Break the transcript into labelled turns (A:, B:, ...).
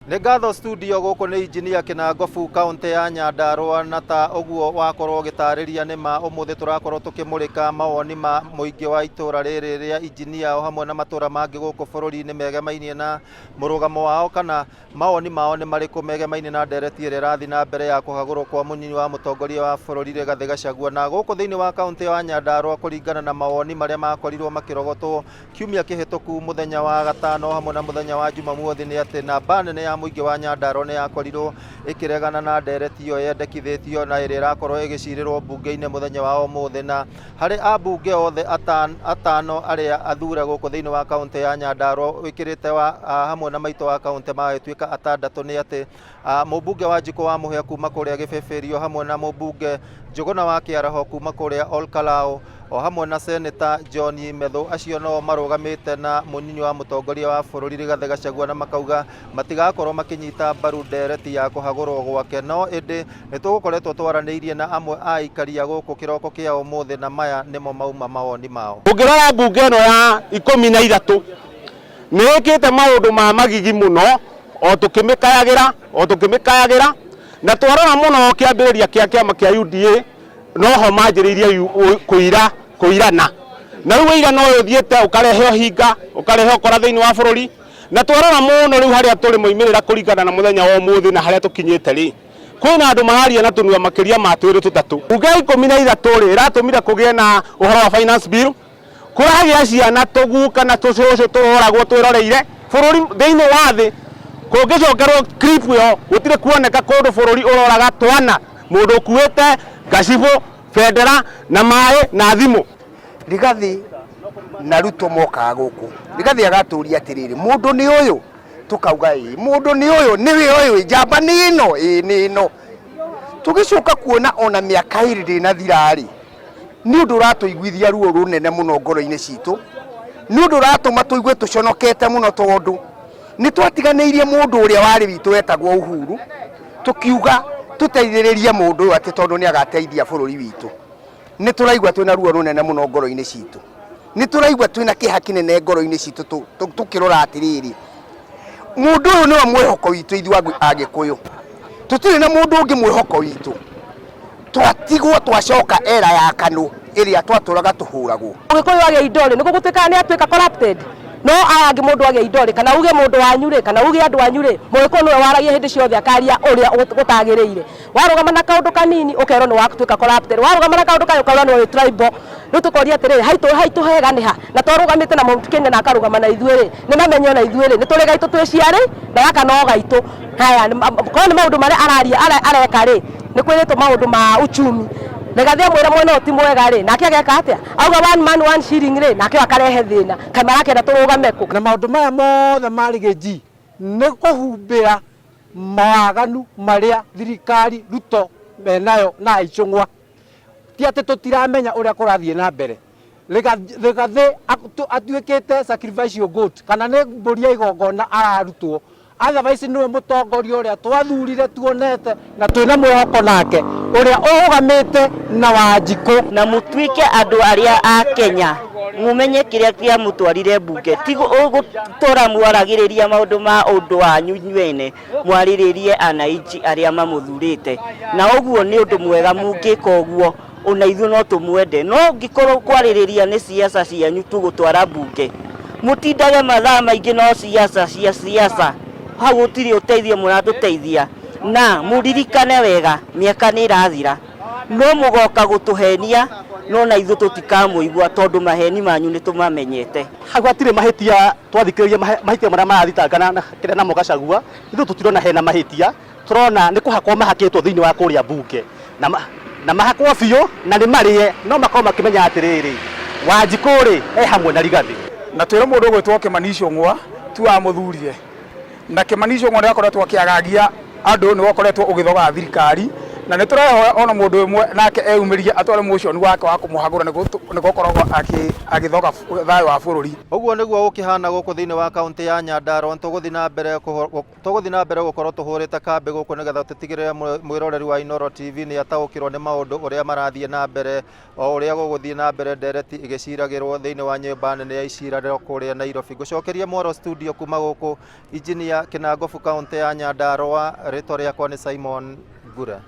A: Nĩ ngatho studio gũkũ nĩ injinia Kĩnangobu kaũntĩ ya Nyandarũa na ta ũguo wakorwo ũgĩtarĩria nĩ ma ũmũthĩ tũrakorwo tũkĩmũrĩka mawoni ma mũingĩ wa itũra rĩrĩ rĩa injinia o hamwe na matũra mangĩ gũkũ bũrũri-inĩ megemainie na mũrũgamo wao kana mawoni mao nĩ marĩkũ megemainie na ndereti ĩrĩa ĩrathiĩ na mbere ya kũhagũrwo kwa mũnyinyi wa mũtongoria wa bũrũri Rigathĩ Gachagua. Na gũkũ thĩinĩ wa kaũntĩ ya Nyandarũa kũringana na mawoni marĩa makorirwo makĩrogotwo kiumia kĩhĩtũku mũthenya wa gatano hamwe na mũthenya wa Jumamothi nĩ atĩ namba nene ya mũingĩ wa Nyandarũa nĩ yakorirwo ĩkĩregana na ndereti ĩyo yendekithĩtio na ĩrĩa ĩrakorwo ĩgĩcirĩrwo mbunge-inĩ mũthenya wa ũmũthĩ. Na harĩ ambunge othe atano arĩa athure gũkũ thĩinĩ wa kaũntĩ ya Nyandarũa wĩkĩrĩte wa hamwe na maitũ wa kaũntĩ magagĩtuĩka atandatũ nĩ atĩ mũmbunge wa Njikũ wa Mũhĩa kuma kũrĩa Gĩbĩbĩrio hamwe na mũmbunge Njũgũna wa Kĩaraho kuma kũrĩa Olkalou o hamwe na Seneta John Methu, acio no marũgamĩte na mũnyinyi wa mũtongoria wa bũrũri Rigathĩ Gachagua na makauga matigakorwo makĩnyita mbaru ndereti ya kũhagũrwo gwake. No ĩndĩ nĩ tũgũkoretwo twaranĩirie na amwe a aikari a gũkũ kĩroko kĩa ũmũthĩ na maya nĩmo mauma mawoni mao.
B: Ũngĩrora mbunge ĩno ya 13 nĩ ĩkĩte maũndũ ma magigi mũno o tũkĩmĩkayagĩra o tũkĩmĩkayagĩra, na twarora mũno kĩambĩrĩria kĩa kĩama kĩa UDA noho manjĩrĩirie kũira kũirana, na rĩu ũirano ũyũ ũthiĩte ũkarehe ũhinga, ũkarehe ũkora thĩinĩ wa bũrũri. Na twarora mũno rĩu harĩa tũrĩ moimĩrĩra kũringana na mũthenya wa ũmũthĩ na harĩa tũkinyĩte rĩ, kwĩna andũ mararia na tũnua makĩria ma twĩrĩ tũtatũ. Mbunge ya 13 rĩ, ĩratũmire kũgĩe na ũhoro wa finance bill, kũragĩa ciana tũguka na tũcũcũ tũroragwo twĩroreire bũrũri thĩinĩ wa thĩ. Kũngĩcokerwo clip ĩyo gũtirĩ kuoneka kũndũ bũrũri ũroraga twana, mũndũ ũkuĩte ngacibũ, bendera na maĩ na thimũ.
C: Rigathi na Ruto mokaga gũkũ, Rigathi agatũria atĩrĩrĩ, mũndũ nĩ ũyũ, tũkauga ĩĩ, mũndũ nĩ ũyũ, nĩwe ũyũ, njamba nĩ ĩno, ĩĩ nĩ ĩno. Tũgĩcoka kuona ona mĩaka 2 ndĩnathira-rĩ, nĩ ũndũ ũratũiguithia ruo rũnene mũno ngoro-inĩ citũ, nĩ ũndũ ũratũma tũigue tũconokete mũno, tondũ nĩ twatiganĩirie mũndũ ũrĩa warĩ witũ wetagwo Uhuru, tũkiuga tũteithĩrĩrie mũndũ ũyũ atĩ tondũ nĩ agateithia bũrũri witũ. Nĩ tũraigua twĩna ruo rũnene mũno ngoro-inĩ citũ, nĩ tũraigua twĩna kĩeha kĩnene ngoro-inĩ citũ tũkĩrora atĩrĩrĩ, mũndũ ũyũ nĩwe mwĩhoko witũ ithuĩ Agĩkũyũ, tũtirĩ na mũndũ ũngĩ mwĩhoko witũ. Twatigwo twacoka era ya Kanu ĩrĩa twatũraga tũhũragwo.
D: Mũgĩkũyũ agĩa indo rĩ, nĩguo gũtuĩkaga nĩ atuĩka corrupted? No aya angĩ mũndũ agĩa indo rĩ, kana uge mũndũ wanyu rĩ, kana uge andũ anyu rĩ, Mũgĩkũyũ nĩwe waragia hĩndĩ ciothe akaria ũrĩa gũtagĩrĩire. Warũgama na kaũndũ kanini ũkerwo nĩ watuĩka corrupted, warũgama na kaũndũ kanini ũkaurwo nĩ wĩ tribal. Rĩu tũkoria atĩrĩrĩ, haitũ haitũ hega nĩ ha? Na twarũgamĩte na Mount Kenya na akarũgama na ithuĩ rĩ, nĩ mamenye ona ithuĩ rĩ, nĩ tũrĩ gaitũ twĩ ciarĩ na gaka no gaitũ. Haya, korwo nĩ maũndũ marĩa araria areka rĩ, nĩ kwĩrĩtwo maũndũ ma uchumi. Rigathi amwĩra mwena ũyũ ti mwega rĩ, nake ageka atĩa? Auga one man one shilling rĩ, nake akarehe thĩna. Kaĩ marakĩenda tũrũgame kũ?
E: Na maũndũ maya mothe ma Riggy nĩ kũhumbĩra mawaganu marĩa thirikari Ruto menayo na Icũng'wa. Ti atĩ tũtiramenya ũrĩa kũrathiĩ na mbere. Rigathĩ atuĩkĩte sacrificial goat kana nĩ mbũri ya igongona ararutwo. Otherwise nĩwe mũtongoria ũrĩa twathurire tuonete na twĩna mwĩhoko nake ũrĩa ũrũgamĩte na Wanjikũ.
F: Na mũtuĩke andũ arĩa a Kenya, mũmenye kĩrĩa kĩamũtwarire mbunge, ti gũtũra mwaragĩrĩria maũndũ ma ũndũ wanyu inyuene, mwarĩrĩrie ananchi arĩa mamũthurĩte, na ũguo nĩ ũndũ mwega mũngĩka ũguo, ona ithuĩ no tũmwende. No ũngĩkorwo kwarĩrĩria nĩ siasa cianyu tu gũtwara mbunge, mũtindage mathaa maingĩ no siasa cia siasa, hau gũtirĩ ũteithio mũratũteithia. Na mũririkane wega, mĩaka nĩ ĩrathira, no mũgoka gũtũhenia, no na ithuĩ tũtikamũigua tondũ maheni manyu nĩ tũmamenyete.
B: Hau hatirĩ mahĩtia, twathikĩrĩria mahĩtia marĩa marathitangana na kĩrĩa namo Gachagua, ithuĩ tũtirona hena mahĩtia, tũrona nĩ kũhakwo mahakĩtwo thĩinĩ wa kũrĩa mbunge na, na mahakwo biũ na nĩ marĩe, no makorwo makĩmenya atĩrĩrĩ, Wanjikũ rĩ e hamwe na Rigathĩ.
G: Na twĩre mũndũ ũgwĩtwo Kĩmani Ichung'wa ti wamũthurire, na Kĩmani Ichung'wa nĩ akoretwo akĩagagia andũ, nĩwe ũkoretwo ũgĩthoga thirikari. Na nĩ tũrehoya ona mũndũ ũmwe nake eyumĩrie atware motion wake wa kũmũhagũra nĩ gũkoragwo agĩthoga thayũ wa bũrũri.
A: Ũguo nĩguo gũkĩhana gũkũ thĩinĩ wa kaũntĩ ya Nyandarua. Tũgũthiĩ na mbere tũgũthiĩ na mbere gũkorwo tũhũrĩte kambĩ gũkũ nĩgetha tũtigĩrĩre mwĩroreri wa Inooro TV nĩ ataũkĩrwo nĩ maũndũ ũrĩa marathiĩ na mbere o ũrĩa gũgũthiĩ na mbere ndereti ĩgĩciragĩrwo thĩinĩ wa nyũmba nene ya icirarĩro kũrĩa Nairobi. Ngũcokerie mwaro studio kuma gũkũ Injinia Kĩnangobu kaũntĩ ya Nyandarua. Rĩtwa rĩakwa nĩ Simon Ngure.